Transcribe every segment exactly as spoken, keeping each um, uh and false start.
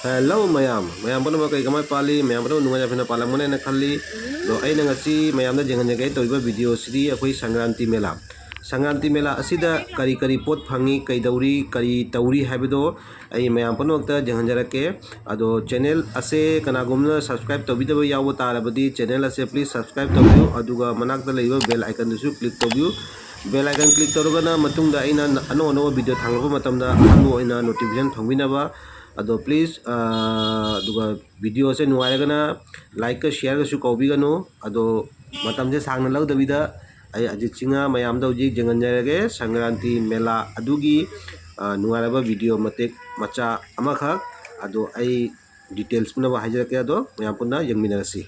Hello ꯃꯌꯥꯝ, ꯃꯌꯥꯝ ꯄꯨꯝꯅꯃꯛ ꯀꯩ ꯀꯃꯥꯏ ꯄꯥꯜꯂꯤ? ꯃꯌꯥꯝ ꯄꯨꯝꯅꯃꯛ ꯅꯨꯡꯉꯥꯏ ꯌꯥꯏꯐꯅ ꯄꯥꯜꯂꯝꯒꯅꯤ ꯍꯥꯏꯅ ꯈꯜꯂꯤ꯫ ꯑꯗꯣ ꯑꯩꯅ ꯉꯁꯤ ꯃꯌꯥꯝꯗ ꯌꯦꯡꯍꯟꯖꯒꯦ ꯇꯧꯔꯤꯕ ꯚꯤꯗꯤꯑꯣꯁꯤꯗꯤ ꯑꯩꯈꯣꯏ ꯁꯪꯀ꯭ꯔꯥꯟꯇꯤ ꯃꯦꯂꯥ꯫ ꯁꯪꯀ꯭ꯔꯥꯟꯇꯤ ꯃꯦꯂꯥ ꯑꯁꯤꯗ ꯀꯔꯤ ꯀꯔꯤ ꯄꯣꯠ ꯐꯪꯉꯤ, ꯀꯩꯗꯧꯔꯤ, ꯀꯔꯤ ꯇꯧꯔꯤ ꯍꯥꯏꯕꯗꯣ ꯑꯩ ꯃꯌꯥꯝ ꯄꯨꯝꯅꯃꯛꯇ ꯌꯦꯡꯍꯟꯖꯔꯛꯀꯦ꯫ ꯑꯗꯣ ꯆꯦꯅꯦꯜ ꯑꯁꯦ ꯀꯅꯥꯒꯨꯝꯕꯅ ꯁꯕꯁꯀ꯭ꯔꯥꯏꯕ ꯇꯧꯕꯤꯗꯕ ꯌꯥꯎꯕ ꯇꯥꯔꯕꯗꯤ ꯆꯦꯅꯦꯜ ꯑꯁꯦ ꯄ꯭ꯂꯤꯖ ꯁꯕꯁꯀ꯭ꯔꯥꯏꯕ ꯇꯧꯕꯤꯌꯨ, ꯑꯗꯨꯒ ꯃꯅꯥꯛꯇ ꯂꯩꯕ ꯕꯦꯜ ꯑꯥꯏꯀꯟꯗꯨꯁꯨ ꯀ꯭ꯂꯤꯛ ꯇꯧꯕꯤꯌꯨ꯫ ꯕꯦꯜ ꯑꯥꯏꯀꯟ ꯀ꯭ꯂꯤꯛ ꯇꯧꯔꯒꯅ ꯃꯇꯨꯡꯗ ꯑꯩꯅ ꯑꯅꯧ ꯑꯅꯧꯕ ꯚꯤꯗꯤꯑꯣ ꯊꯥꯡꯒꯠꯂꯛꯄ ꯃꯇꯝꯗ ꯑꯍꯥꯟꯕ ꯑꯣꯏꯅ ꯅꯣꯇꯤꯐꯤꯀꯦꯁꯟ ꯐꯪꯕꯤꯅꯕ꯫ ꯑꯗꯣ ꯄ꯭ꯂꯤꯖ, ꯑꯗꯨꯒ ꯚꯤꯗꯤꯑꯣꯁꯦ ꯅꯨꯡꯉꯥꯏꯔꯒꯅ ꯂꯥꯏꯛꯀ ꯁꯤꯌꯥꯔꯒꯁꯨ ꯀꯧꯕꯤꯒꯅꯨ꯫ ꯑꯗꯣ ꯃꯇꯝꯁꯦ ꯁꯥꯡꯅ ꯂꯧꯗꯕꯤꯗ ꯑꯩ ꯑꯖꯤꯠ ꯁꯤꯡꯍ ꯃꯌꯥꯝꯗ ꯍꯧꯖꯤꯛ ꯌꯦꯡꯍꯟꯖꯔꯒꯦ ꯁꯪꯀ꯭ꯔꯥꯟꯇꯤ ꯃꯦꯂꯥ ꯑꯗꯨꯒꯤ, ꯑ, ꯅꯨꯡꯉꯥꯏꯔꯕ ꯚꯤꯗꯤꯑꯣ ꯃꯇꯦꯛ ꯃꯆꯥ ꯑꯃꯈꯛ꯫ ꯑꯗꯣ ꯑꯩ ꯗꯤꯇꯦꯜꯁ ꯄꯨꯝꯅꯃꯛ ꯍꯥꯏꯖꯔꯛꯀꯦ, ꯑꯗꯣ ꯃꯌꯥꯝ ꯄꯨꯟꯅ ꯌꯦꯡꯃꯤꯟꯅꯔꯁꯤ꯫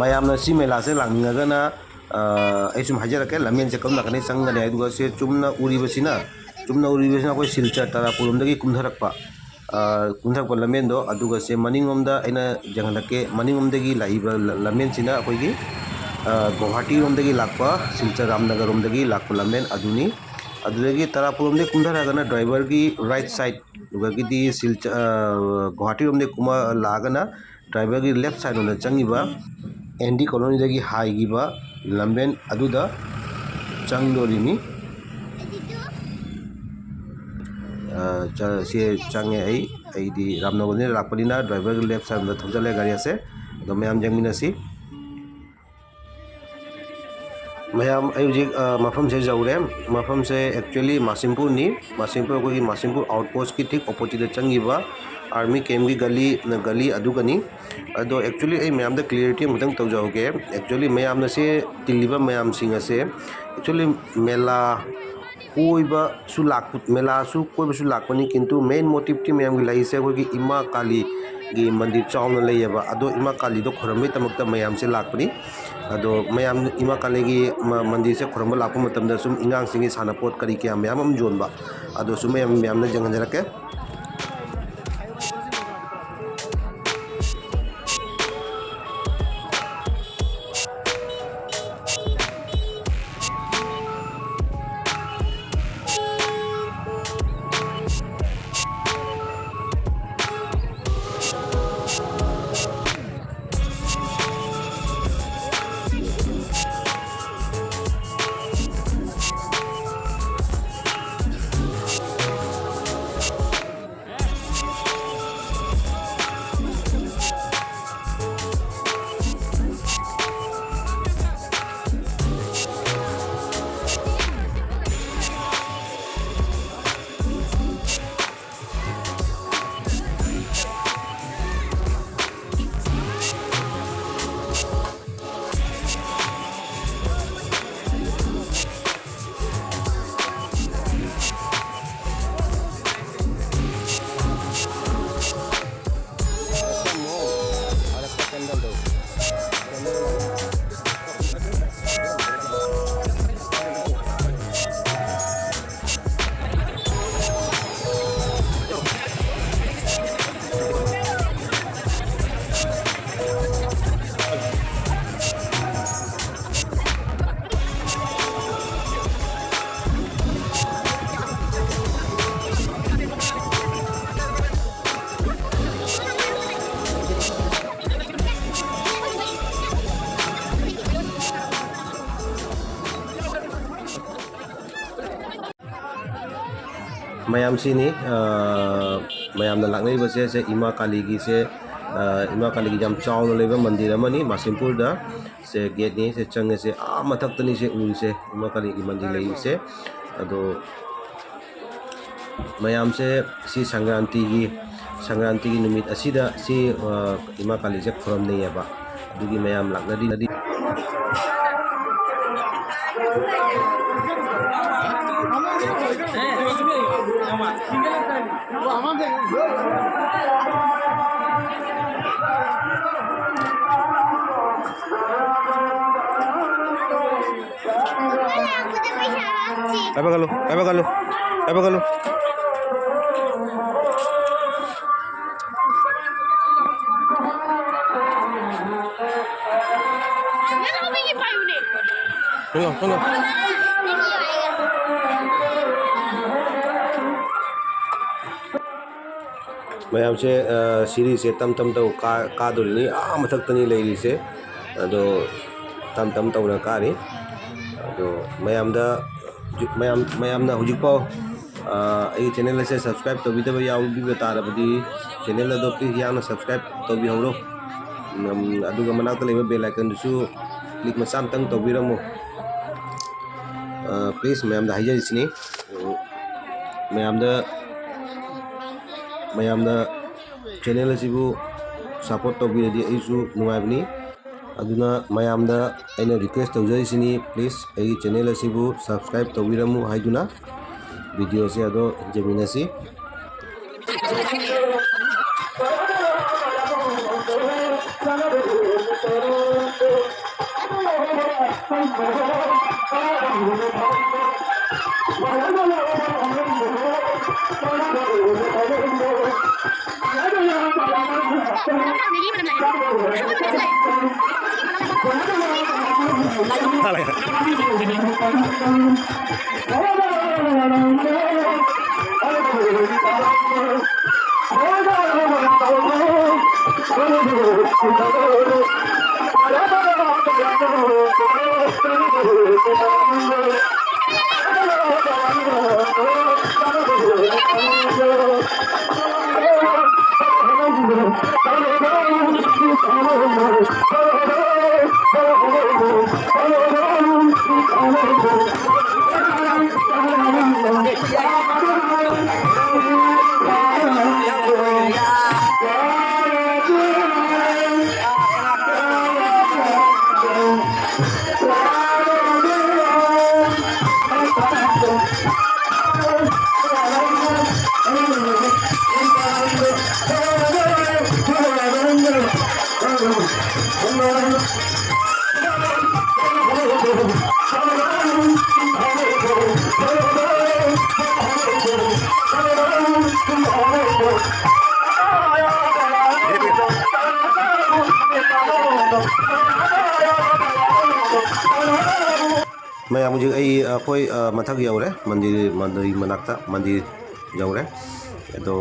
ꯃꯌꯥꯝꯅ ꯁꯤ ꯃꯦꯂꯥꯁꯦ ꯂꯥꯛꯅꯤꯡꯉꯒꯅ, ꯑ, ꯑꯩ ꯁꯨꯝ ꯍꯥꯏꯖꯔꯛꯀꯦ, ꯂꯝꯕꯦꯟꯁꯦ ꯀꯔꯝ ꯅꯥꯀꯟꯗꯩ ꯆꯪꯒꯅꯤ ꯍꯥꯏꯗꯨꯒ, ꯁꯦ ꯆꯨꯝꯅ ꯎꯔꯤꯕꯁꯤꯅ, ꯆꯨꯝꯅ ꯎꯔꯤꯕꯁꯤꯅ ꯑꯩꯈꯣꯏ ꯁꯤꯜꯆꯔ ꯇꯔꯥꯄꯨꯔ ꯂꯣꯝꯗꯒꯤ ꯀꯨꯝꯊꯔꯛꯄ, ꯑ, ꯀꯨꯝꯊꯔꯛꯄ ꯂꯝꯕꯦꯟꯗꯣ꯫ ꯑꯗꯨꯒ ꯁꯦ ꯃꯅꯤꯡꯂꯣꯝꯗ ꯑꯩꯅ ꯌꯦꯡꯍꯜꯂꯛꯀꯦ, ꯃꯅꯤꯡꯂꯣꯝꯗꯒꯤ ꯂꯥꯛꯏꯕ ꯂ-, ꯂꯝꯕꯦꯟꯁꯤꯅ ꯑꯩꯈꯣꯏꯒꯤ, ꯑ, ꯒꯧꯍꯥꯇꯤꯔꯣꯝꯗꯒꯤ ꯂꯥꯛꯄ, ꯁꯤꯜꯆꯔ ꯔꯥꯝꯅꯒꯔꯔꯣꯝꯗꯒꯤ ꯂꯥꯛꯄ ꯂꯝꯕꯦꯟ ꯑꯗꯨꯅꯤ꯫ ꯑꯗꯨꯗꯒꯤ ꯇꯔꯥꯄꯨꯔꯂꯣꯝꯗꯒꯤ ꯀꯨꯝꯊꯔꯛꯑꯒꯅ ꯗ꯭ꯔꯥꯏꯚꯔꯒꯤ ꯔꯥꯏꯠ ꯁꯥꯏꯠ, ꯑꯗꯨꯗꯒꯤꯗꯤ ꯁꯤꯜꯆ-, ꯑ, ꯒꯧꯍꯥꯇꯤꯔꯣꯝꯗꯒꯤ ꯀꯨꯝꯃ ꯂꯥꯛꯑꯒꯅ ꯗ꯭ꯔꯥꯏꯚꯔꯒꯤ ꯂꯦꯐ ꯁꯥꯏꯠ ꯂꯣꯝꯗ ꯆꯪꯉꯤꯕ ꯑꯦꯟ ꯗꯤ ꯀꯣꯂꯣꯅꯤꯗꯒꯤ ꯍꯥꯏꯈꯤꯕ ꯂꯝꯕꯦꯟ ꯑꯗꯨꯗ ꯆꯪꯗꯣꯔꯤꯅꯤ꯫ ꯑ, ꯆ-, ꯁꯤ ꯆꯪꯉꯦ ꯑꯩ꯫ ꯑꯩꯗꯤ ꯔꯥꯝꯅꯒꯔꯗꯒꯤ ꯂꯥꯛꯄꯅꯤꯅ ꯗ꯭ꯔꯥꯏꯚꯔꯒꯤ ꯂꯦꯐ ꯁꯥꯏꯠ ꯂꯣꯝꯗ ꯊꯧꯖꯜꯂꯦ ꯒꯥꯔꯤ ꯑꯁꯦ꯫ ꯑꯗꯣ ꯃꯌꯥꯝ ꯌꯦꯡꯃꯤꯟꯅꯁꯤ꯫ ꯃꯌꯥꯝ, ꯑꯩ ꯍꯧꯖꯤꯛ, ꯑ, ꯃꯐꯝꯁꯦ ꯌꯧꯔꯦ꯫ ꯃꯐꯝꯁꯦ actually ꯃꯥꯁꯤꯝꯄꯨꯔꯅꯤ꯫ ꯃꯥꯁꯤꯝꯄꯨꯔ ꯑꯩꯈꯣꯏꯒꯤ ꯃꯥꯁꯤꯝꯄꯨꯔ ꯑꯥꯎꯠꯄꯣꯁꯀꯤ ꯊꯤꯛ ꯑꯣꯄꯣꯖꯤꯠꯇ ꯆꯪꯈꯤꯕ ꯑꯥꯔꯃꯤ ꯀꯦꯝꯒꯤ ꯒꯂꯤ, ꯒꯂꯤ ꯑꯗꯨꯒꯅꯤ꯫ ꯑꯗꯣ actually ꯑꯩ ꯃꯌꯥꯝꯗ clarity ꯑꯃꯈꯛꯇꯪ ꯇꯧꯖꯍꯧꯒꯦ꯫ Actually ꯃꯌꯥꯝꯅ ꯁꯦ ꯇꯤꯜꯂꯤꯕ ꯃꯌꯥꯝꯁꯤꯡ ꯑꯁꯦ actually ꯃꯦꯂꯥ ꯀꯣꯏꯕꯁꯨ ꯂꯥꯛꯄ, ꯃꯦꯂꯥꯁꯨ ꯀꯣꯏꯕꯁꯨ ꯂꯥꯛꯄꯅꯤ, ꯀꯤꯟꯇꯨ main motiveꯇꯤ ꯃꯌꯥꯝꯒꯤ ꯂꯩꯔꯤꯁꯦ ꯑꯩꯈꯣꯏꯒꯤ ꯏꯃꯥ ꯀꯥꯂꯤꯒꯤ ꯃꯟꯗꯤꯔ ꯆꯥꯎꯅ ꯂꯩꯌꯦꯕ꯫ ꯑꯗꯣ ꯏꯃꯥ ꯀꯥꯂꯤꯗꯣ ꯈꯣꯏꯔꯝꯕꯩꯗꯃꯛꯇ ꯃꯌꯥꯝꯁꯦ ꯂꯥꯛꯄꯅꯤ꯫ ꯑꯗꯣ ꯃꯌꯥꯝ ꯏꯃꯥ ꯀꯥꯂꯤꯒꯤ ꯃ-, ꯃꯟꯗꯤꯔꯁꯦ ꯈꯣꯏꯔꯝꯕ ꯂꯥꯛꯄ ꯃꯇꯝꯗ ꯁꯨꯝ ꯑꯉꯥꯡꯁꯤꯡꯒꯤ ꯁꯥꯟꯅꯄꯣꯠ ꯀꯔꯤ ꯀꯌꯥ ꯃꯌꯥꯝ ꯑꯃ ꯌꯣꯟꯕ, ꯑꯗꯣ ꯁꯨꯝ ꯃꯌꯥꯝ, ꯃꯌꯥꯝꯅ ꯌꯦꯡꯍꯟꯖꯔꯛꯀꯦ꯫ ꯃꯌꯥꯝꯁꯤꯅꯤ, ꯑ, ꯃꯌꯥꯝꯅ ꯂꯥꯛꯅꯔꯤꯕꯁꯦ, ꯁꯦ ꯏꯃꯥ ꯀꯥꯂꯤꯒꯤꯁꯦ, ꯑ, ꯏꯃꯥ ꯀꯥꯂꯤꯒꯤ ꯌꯥꯝ ꯆꯥꯎꯅ ꯂꯩꯕ ꯃꯟꯗꯤꯔ ꯑꯃꯅꯤ ꯃꯥꯁꯤꯝꯄꯨꯔꯗ꯫ ꯁꯦ ꯒꯦꯠꯅꯤ, ꯁꯦ ꯆꯪꯉꯁꯦ, ꯑꯥ ꯃꯊꯛꯇꯅꯤ ꯁꯦ ꯎꯔꯤꯁꯦ, ꯏꯃꯥ ꯀꯥꯂꯤꯒꯤ ꯃꯟꯗꯤꯔ ꯂꯩꯔꯤꯁꯦ꯫ ꯑꯗꯣ ꯃꯌꯥꯝꯁꯦ ꯁꯤ ꯁꯪꯀ꯭ꯔꯥꯟꯇꯤꯒꯤ, ꯁꯪꯀ꯭ꯔꯥꯟꯇꯤꯒꯤ ꯅꯨꯃꯤꯠ ꯑꯁꯤꯗ ꯁꯤ, ꯑ, ꯏꯃꯥ ꯀꯥꯂꯤꯁꯦ ꯈꯨꯔꯨꯝꯅꯩꯌꯦꯕ꯫ ꯑꯗꯨꯒꯤ ꯃꯌꯥꯝ ꯂꯥꯛꯅꯔꯤ꯫ ꯀꯥꯏ ꯄꯥꯏꯒꯠꯂꯨ, ꯀꯥꯏ ꯄꯥꯏꯒꯠꯂꯨ, ꯀꯥꯏ ꯄꯥꯏꯒꯠꯂꯨ꯫ ꯆꯪꯉꯣ, ꯆꯪꯉꯣ꯫ ꯃꯌꯥꯝꯁꯦ, ꯑ, ꯁꯤꯔꯤꯁꯦ ꯇꯝ ꯇꯝ ꯇꯧ ꯀꯥ-, ꯀꯥꯗꯣꯔꯤꯅꯤ꯫ ꯑꯥ ꯃꯊꯛꯇꯅꯤ ꯂꯩꯔꯤꯁꯦ꯫ ꯑꯗꯣ ꯇꯝ ꯇꯝ ꯇꯧꯅ ꯀꯥꯔꯤ꯫ ꯑꯗꯣ ꯃꯌꯥꯝꯗ, ꯃꯌꯥꯝ, ꯃꯌꯥꯝꯅ ꯍꯧꯖꯤꯛꯐꯥꯎ, ꯑ, ꯑꯩꯒꯤ ꯆꯦꯅꯦꯜ ꯑꯁꯦ ꯁꯕꯁꯀ꯭ꯔꯥꯏꯕ ꯇꯧꯕꯤꯗꯕ ꯌꯥꯎꯕꯤꯕ ꯇꯥꯔꯕꯗꯤ, ꯆꯦꯅꯦꯜ ꯑꯗꯣ ꯄ꯭ꯂꯤꯖ ꯌꯥꯝꯅ ꯁꯕꯁꯀ꯭ꯔꯥꯏꯕ ꯇꯧꯕꯤꯍꯧꯔꯣ꯫ ꯎꯝ, ꯑꯗꯨꯒ ꯃꯅꯥꯛꯇ ꯂꯩꯕ ꯕꯦꯜ ꯑꯥꯏꯀꯟꯗꯨꯁꯨ ꯀ꯭ꯂꯤꯛ ꯃꯆꯥ ꯑꯝꯇꯪ ꯇꯧꯕꯤꯔꯝꯃꯨ꯫ ꯑ, ꯄ꯭ꯂꯤꯖ ꯃꯌꯥꯝꯗ ꯍꯥꯏꯖꯔꯤꯁꯤꯅꯤ꯫ ꯎꯝ, ꯃꯌꯥꯝꯗ, ꯃꯌꯥꯝꯅ ꯆꯦꯅꯦꯜ ꯑꯁꯤꯕꯨ ꯁꯞꯄꯣꯔꯠ ꯇꯧꯕꯤꯔꯗꯤ ꯑꯩꯁꯨ ꯅꯨꯡꯉꯥꯏꯕꯅꯤ꯫ ꯑꯗꯨꯅ ꯃꯌꯥꯝꯗ ꯑꯩꯅ ꯔꯤꯀ꯭ꯋꯦꯁ ꯇꯧꯖꯔꯤꯁꯤꯅꯤ, ꯄ꯭ꯂꯤꯖ ꯑꯩꯒꯤ ꯆꯦꯅꯦꯜ ꯑꯁꯤꯕꯨ ꯁꯕꯁꯀ꯭ꯔꯥꯏꯕ ꯇꯧꯕꯤꯔꯝꯃꯨ ꯍꯥꯏꯗꯨꯅ ꯚꯤꯗꯤꯑꯣꯁꯦ ꯑꯗꯣ ꯌꯦꯡꯃꯤꯟꯅꯁꯤ꯫ ꯃꯌꯥꯝ, ꯍꯧꯖꯤꯛ ꯑꯩ, ꯑꯩꯈꯣꯏ, ꯑ, ꯃꯊꯛ ꯌꯧꯔꯦ, ꯃꯟꯗꯤꯔ, ꯃꯟꯗꯤꯔ ꯃꯅꯥꯛꯇ, ꯃꯟꯗꯤꯔ ꯌꯧꯔꯦ꯫ ꯑꯗꯣ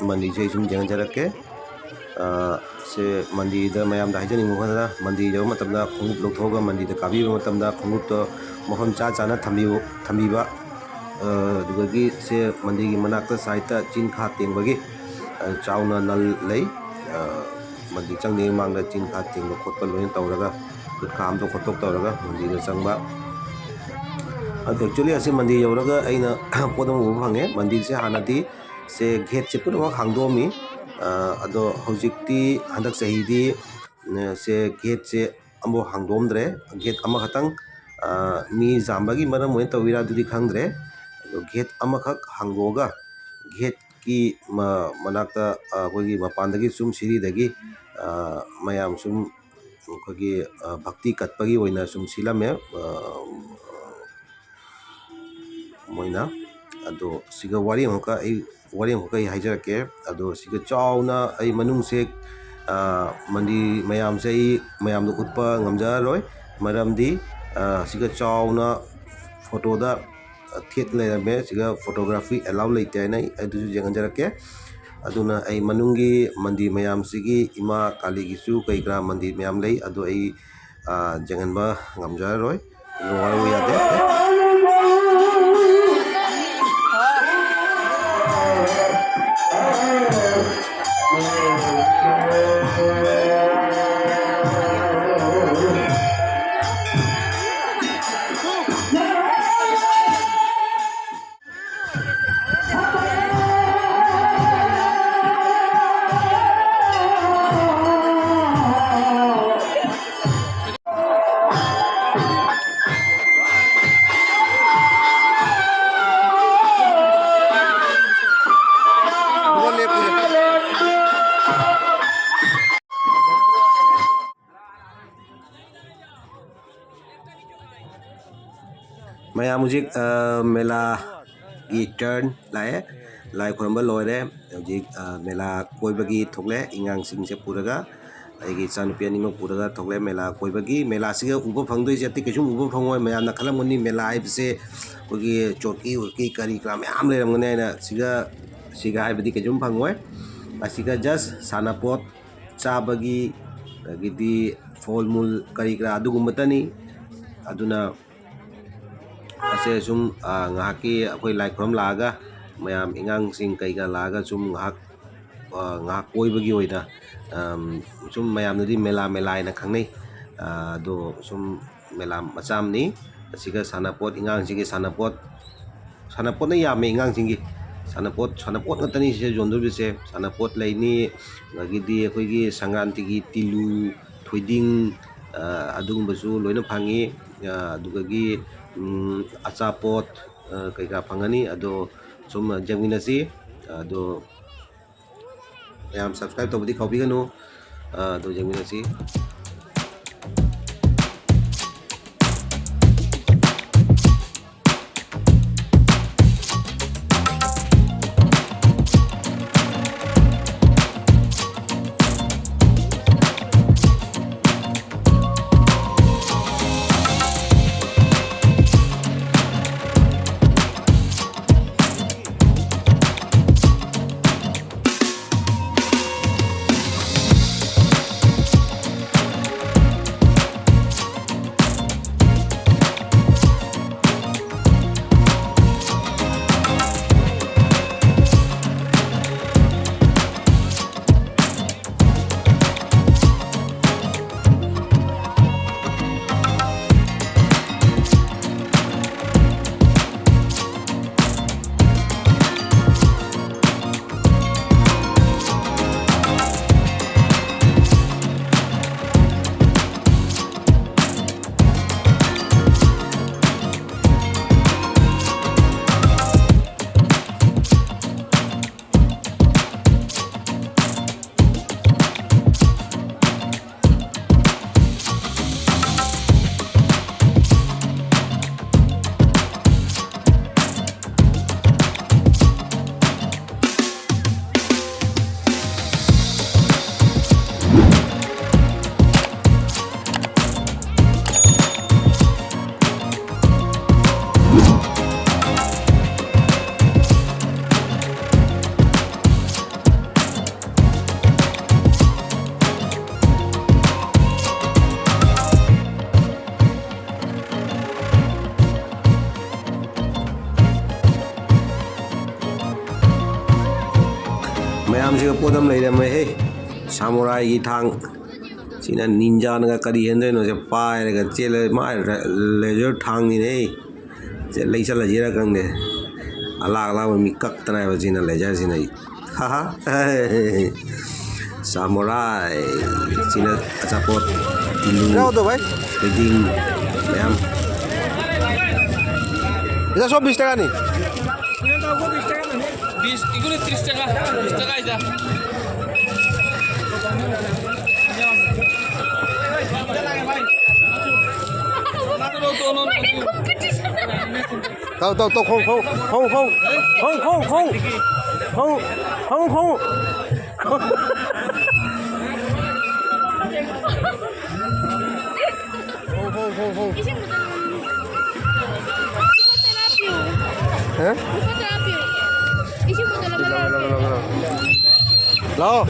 ꯃꯟꯗꯤꯔꯁꯦ ꯑꯩ ꯁꯨꯝ ꯌꯦꯡꯍꯟꯖꯔꯛꯀꯦ꯫ ꯑ, ꯁꯦ ꯃꯟꯗꯤꯔꯗ ꯃꯌꯥꯝꯗ ꯍꯥꯏꯖꯅꯤꯡꯕ ꯈꯔꯅ, ꯃꯟꯗꯤꯔ ꯌꯧꯕ ꯃꯇꯝꯗ ꯈꯣꯡꯎꯞ ꯂꯧꯊꯣꯛꯑꯒ ꯃꯟꯗꯤꯔꯗ ꯀꯥꯕꯤꯕ ꯃꯇꯝꯗ ꯈꯣꯡꯎꯞꯇꯣ ꯃꯐꯝ ꯆꯥ ꯆꯥꯅ ꯊꯝꯕꯤꯌꯨ-, ꯊꯝꯕꯤꯕ꯫ ꯑ, ꯑꯗꯨꯗꯒꯤ ꯁꯦ ꯃꯟꯗꯤꯔꯒꯤ ꯃꯅꯥꯛꯇ ꯁꯥꯏꯠꯇ ꯆꯤꯡ ꯈꯥ ꯇꯦꯡꯕꯒꯤ, ꯑ, ꯆꯥꯎꯅ ꯅꯜ ꯂꯩ꯫ ꯑ, ꯃꯟꯗꯤꯔ ꯆꯪꯗ꯭ꯔꯤꯉꯩ ꯃꯃꯥꯡꯗ ꯆꯤꯡ ꯈꯥ ꯇꯦꯡꯕ ꯈꯣꯠꯄ ꯂꯣꯏꯅ ꯇꯧꯔꯒ, ꯈꯨꯠ ꯈꯥ ꯑꯃꯗ ꯈꯣꯠꯇꯣꯛ ꯇꯧꯔꯒ ꯃꯟꯗꯤꯔꯗ ꯆꯪꯕ꯫ ꯑꯗꯣ actually ꯑꯁꯤ ꯃꯟꯗꯤꯔ ꯌꯧꯔꯒ ꯑꯩꯅ ꯄꯣꯠ ꯑꯃ ꯎꯕ ꯐꯪꯉꯦ꯫ ꯃꯟꯗꯤꯔꯁꯦ ꯍꯥꯟꯅꯗꯤ ꯁꯦ ꯒꯦꯠꯁꯦ ꯄꯨꯝꯅꯃꯛ ꯍꯥꯡꯗꯣꯛꯑꯝꯃꯤ꯫ ꯑ, ꯑꯗꯣ ꯍꯧꯖꯤꯛꯇꯤ, ꯍꯟꯗꯛ ꯆꯍꯤꯗꯤ, ꯑ, ꯁꯦ ꯒꯦꯠꯁꯦ ꯑꯃꯐꯥꯎ ꯍꯥꯡꯗꯣꯛꯑꯝꯗ꯭ꯔꯦ꯫ ꯒꯦꯠ ꯑꯃꯈꯛꯇꯪ, ꯑ, ꯃꯤ ꯌꯥꯝꯕꯒꯤ ꯃꯔꯝ ꯑꯣꯏꯅ ꯇꯧꯔꯤꯔꯥ ꯑꯗꯨꯗꯤ ꯈꯪꯗ꯭ꯔꯦ꯫ ꯑꯗꯣ ꯒꯦꯠ ꯑꯃꯈꯛ ꯍꯥꯡꯗꯣꯛꯑꯒ ꯒꯦꯠꯀꯤ ꯃ-, ꯃꯅꯥꯛꯇ, ꯑ, ꯑꯩꯈꯣꯏꯒꯤ ꯃꯄꯥꯟꯗꯒꯤ ꯁꯨꯝ ꯁꯤꯔꯤꯗꯒꯤ, ꯑ, ꯃꯌꯥꯝ ꯁꯨꯝ ꯑꯩꯈꯣꯏꯒꯤ, ꯑ, ꯚꯛꯇꯤ ꯀꯠꯄꯒꯤ ꯑꯣꯏꯅ ꯁꯨꯝ ꯁꯤꯜꯂꯝꯃꯦ, ꯑ, ꯃꯣꯏꯅ꯫ ꯑꯗꯣ ꯁꯤꯒ ꯋꯥꯔꯤ ꯑꯃꯨꯛꯀ ꯑꯩ, ꯋꯥꯔꯤ ꯑꯃꯨꯛꯀ ꯑꯩ ꯍꯥꯏꯖꯔꯛꯀꯦ꯫ ꯑꯗꯣ ꯁꯤꯒ ꯆꯥꯎꯅ ꯑꯩ ꯃꯅꯨꯡꯁꯦ, ꯑ, ꯃꯟꯗꯤꯔ ꯃꯌꯥꯝꯁꯦ ꯑꯩ ꯃꯌꯥꯝꯗ ꯎꯠꯄ ꯉꯝꯖꯔꯔꯣꯏ, ꯃꯔꯝꯗꯤ, ꯑ, ꯁꯤꯒ ꯆꯥꯎꯅ ꯐꯣꯇꯣꯗ ꯊꯦꯠ ꯂꯩꯔꯝꯃꯦ꯫ ꯁꯤꯒ photography allow ꯂꯩꯇꯦ ꯍꯥꯏꯅ ꯑꯩ ꯑꯗꯨꯁꯨ ꯌꯦꯡꯍꯟꯖꯔꯛꯀꯦ꯫ ꯑꯗꯨꯅ ꯑꯩ ꯃꯅꯨꯡꯒꯤ ꯃꯟꯗꯤꯔ ꯃꯌꯥꯝꯁꯤꯒꯤ ꯏꯃꯥ ꯀꯥꯂꯤꯒꯤꯁꯨ ꯀꯩ ꯀꯔꯥ ꯃꯟꯗꯤꯔ ꯃꯌꯥꯝ ꯂꯩ, ꯑꯗꯨ ꯑꯩ, ꯑ, ꯌꯦꯡꯍꯟꯕ ꯉꯝꯖꯔꯔꯣꯏ꯫ ꯋꯥꯔꯧꯕ ꯌꯥꯗꯦ꯫ ꯃꯌꯥꯝ ꯍꯧꯖꯤꯛ, ꯑ, ꯃꯦꯂꯥꯒꯤ turn ꯂꯥꯛꯑꯦ꯫ ꯂꯥꯏ ꯈꯨꯔꯨꯝꯕ ꯂꯣꯏꯔꯦ꯫ ꯍꯧꯖꯤꯛ, ꯑ, ꯃꯦꯂꯥ ꯀꯣꯏꯕꯒꯤ ꯊꯣꯛꯂꯦ꯫ ꯑꯉꯥꯡꯁꯤꯡꯁꯦ ꯄꯨꯔꯒ, ꯑꯩꯒꯤ ꯏꯆꯥꯅꯨꯄꯤ ꯑꯅꯤꯃꯛ ꯄꯨꯔꯒ ꯊꯣꯛꯂꯦ ꯃꯦꯂꯥ ꯀꯣꯏꯕꯒꯤ꯫ ꯃꯦꯂꯥꯁꯤꯒ ꯎꯕ ꯐꯪꯗꯣꯏꯁꯦ ꯑꯇꯩ ꯀꯩꯁꯨꯝ ꯎꯕ ꯐꯪꯉꯣꯏ꯫ ꯃꯌꯥꯝꯅ ꯈꯜꯂꯝꯒꯅꯤ ꯃꯦꯂꯥ ꯍꯥꯏꯕꯁꯦ ꯑꯩꯈꯣꯏꯒꯤ ꯆꯣꯔꯀꯤ ꯎꯔꯀꯤ ꯀꯔꯤ ꯀꯔꯥ ꯃꯌꯥꯝ ꯂꯩꯔꯝꯒꯅꯤ ꯍꯥꯏꯅ꯫ ꯁꯤꯒ, ꯁꯤꯒ ꯍꯥꯏꯕꯗꯤ ꯀꯩꯁꯨꯝ ꯐꯪꯉꯣꯏ꯫ ꯑꯁꯤꯒ just ꯁꯥꯟꯅꯄꯣꯠ ꯆꯥꯕꯒꯤ, ꯑꯗꯒꯤꯗꯤ ꯐꯣꯜ ꯃꯨꯜ ꯀꯔꯤ ꯀꯔꯥ ꯑꯗꯨꯒꯨꯝꯕꯇꯅꯤ꯫ ꯑꯗꯨꯅ ꯑꯁꯦ ꯁꯨꯝ, ꯑ, ꯉꯥꯏꯍꯥꯛꯀꯤ ꯑꯩꯈꯣꯏ ꯂꯥꯏ ꯈꯨꯔꯨꯝ ꯂꯥꯛꯑꯒ, ꯃꯌꯥꯝ ꯑꯉꯥꯡꯁꯤꯡ ꯀꯩꯀꯥ ꯂꯥꯛꯑꯒ ꯁꯨꯝ ꯉꯥꯏꯍꯥꯛ, ꯑ, ꯉꯥꯏꯍꯥꯛ ꯀꯣꯏꯕꯒꯤ ꯑꯣꯏꯅ, ꯑꯝ, ꯁꯨꯝ ꯃꯌꯥꯝꯅꯗꯤ ꯃꯦꯂꯥ ꯃꯦꯂꯥ ꯍꯥꯏꯅ ꯈꯪꯅꯩ꯫ ꯑ, ꯑꯗꯣ ꯁꯨꯝ ꯃꯦꯂꯥ ꯃꯆꯥ ꯑꯃꯅꯤ꯫ ꯑꯁꯤꯒ ꯁꯥꯟꯅꯄꯣꯠ, ꯑꯉꯥꯡꯁꯤꯡꯒꯤ ꯁꯥꯟꯅꯄꯣꯠ, ꯁꯥꯟꯅꯄꯣꯠꯅ ꯌꯥꯝꯃꯦ ꯑꯉꯥꯡꯁꯤꯡꯒꯤ꯫ ꯁꯥꯟꯅꯄꯣꯠ, ꯁꯥꯟꯅꯄꯣꯠ ꯉꯥꯛꯇꯅꯤ ꯁꯤꯗ ꯌꯣꯟꯗꯧꯔꯤꯁꯦ꯫ ꯁꯥꯟꯅꯄꯣꯠ ꯂꯩꯅꯤ, ꯑꯗꯒꯤꯗꯤ ꯑꯩꯈꯣꯏꯒꯤ ꯁꯪꯀ꯭ꯔꯥꯟꯇꯤꯒꯤ ꯇꯤꯂꯨ, ꯊꯣꯏꯗꯤꯡ, ꯑ, ꯑꯗꯨꯒꯨꯝꯕꯁꯨ ꯂꯣꯏꯅ ꯐꯪꯉꯤ꯫ ꯑ, ꯑꯗꯨꯗꯒꯤ, ꯎꯝ, ꯑꯆꯥꯄꯣꯠ, ꯑ, ꯀꯩꯀꯥ ꯐꯪꯒꯅꯤ꯫ ꯑꯗꯣ ꯁꯨꯝ ꯌꯦꯡꯃꯤꯟꯅꯁꯤ꯫ ꯑꯗꯣ ꯃꯌꯥꯝ subscribe ꯇꯧꯕꯗꯤ ꯀꯥꯎꯕꯤꯒꯅꯨ꯫ ꯑ, ꯑꯗꯣ ꯌꯦꯡꯃꯤꯟꯅꯁꯤ꯫ ꯃꯌꯥꯝꯁꯤꯒ ꯄꯣꯠ ꯑꯃ ꯂꯩꯔꯝꯃꯦꯍꯦ꯫ ꯁꯥꯃꯨꯔꯥꯏꯒꯤ ꯊꯥꯡ꯫ ꯁꯤꯅ ꯅꯤꯟꯖꯥꯅꯒ ꯀꯔꯤ ꯍꯦꯟꯗꯣꯏꯅꯣ? ꯁꯦ ꯄꯥꯏꯔꯒ ꯆꯦꯜꯂꯦ꯫ ꯃꯥ ꯂꯦꯖꯔ ꯊꯥꯡꯅꯤꯅꯦ꯫ ꯁꯦ ꯂꯩꯁꯜꯂꯁꯤꯔ ꯈꯪꯗꯦ꯫ ꯑꯂꯥꯛ ꯑꯂꯥꯛꯄ ꯃꯤ ꯀꯛꯇꯅ ꯍꯥꯏꯕ ꯁꯤꯅ ꯂꯦꯖꯔꯁꯤꯅ ꯑꯩ꯫ ꯍꯥ ꯍꯥ꯫ ꯁꯥꯃꯨꯔꯥꯏ꯫ ꯁꯤꯅ ꯑꯆꯥꯄꯣꯠ꯫ ꯇꯤꯜꯂꯨ꯫ ꯌꯥꯎꯗꯣ ꯚꯥꯏ꯫ ꯊꯣꯏꯗꯤꯡ ꯃꯌꯥꯝ꯫ এটা সব বিশ টাকা নি? বিশ, এগুলো ত্রিশ টাকা, বিশ টাকা এটা। তাও, তাও, তাও, খাও, খাও। খাও, খাও, খাও। ꯏꯁꯤꯡ ꯕꯣꯇꯜ ꯑꯃ ꯂꯧꯔꯛꯀꯦ꯫ ꯍꯥ? ꯂꯨꯄꯥ ꯇꯔꯥ ꯄꯤꯌꯨ꯫ ꯏꯁꯤꯡ ꯕꯣꯇꯜ ꯑꯃ ꯂꯧꯔꯛꯀꯦ꯫ ꯂꯥꯛꯑꯣ꯫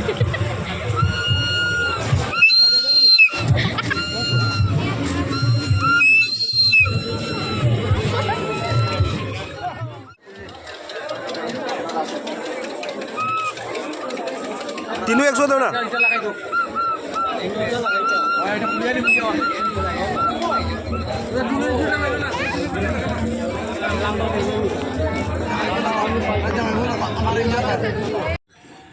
টিনু, একশো দেও না।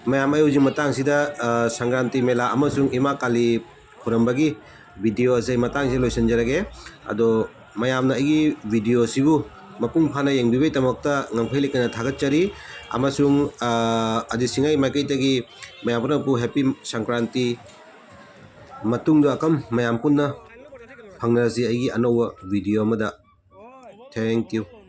ꯃꯌꯥꯝ, ꯑꯩ ꯍꯧꯖꯤꯛ ꯃꯇꯥꯡꯁꯤꯗ, ꯑ, ꯁꯪꯀ꯭ꯔꯥꯟꯇꯤ ꯃꯦꯂꯥ ꯑꯃꯁꯨꯡ ꯏꯃꯥ ꯀꯥꯂꯤ ꯈꯨꯔꯝꯕꯒꯤ ꯚꯤꯗꯤꯑꯣ ꯑꯁꯦ ꯃꯇꯥꯡꯁꯤꯗ ꯂꯣꯏꯁꯤꯟꯖꯔꯒꯦ꯫ ꯑꯗꯣ ꯃꯌꯥꯝꯅ ꯑꯩꯒꯤ ꯚꯤꯗꯤꯑꯣꯁꯤꯕꯨ ꯃꯄꯨꯡ ꯐꯥꯅ ꯌꯦꯡꯕꯤꯕꯒꯤꯗꯃꯛꯇ ꯉꯝꯈꯩ ꯂꯩꯇꯅ ꯊꯥꯒꯠꯆꯔꯤ꯫ ꯑꯃꯁꯨꯡ, ꯑ, ꯑꯖꯤꯠ ꯁꯤꯡꯍꯒꯤ ꯃꯥꯏꯀꯩꯗꯒꯤ ꯃꯌꯥꯝ ꯄꯨꯝꯅꯃꯛꯄꯨ ꯍꯦꯄꯤ ꯁꯪꯀ꯭ꯔꯥꯟꯇꯤ꯫ ꯃꯇꯨꯡꯗ ꯑꯀꯝ ꯃꯌꯥꯝ ꯄꯨꯟꯅ ꯐꯪꯅꯔꯁꯤ ꯑꯩꯒꯤ ꯑꯅꯧꯕ ꯚꯤꯗꯤꯑꯣ ꯑꯃꯗ꯫ Thank you.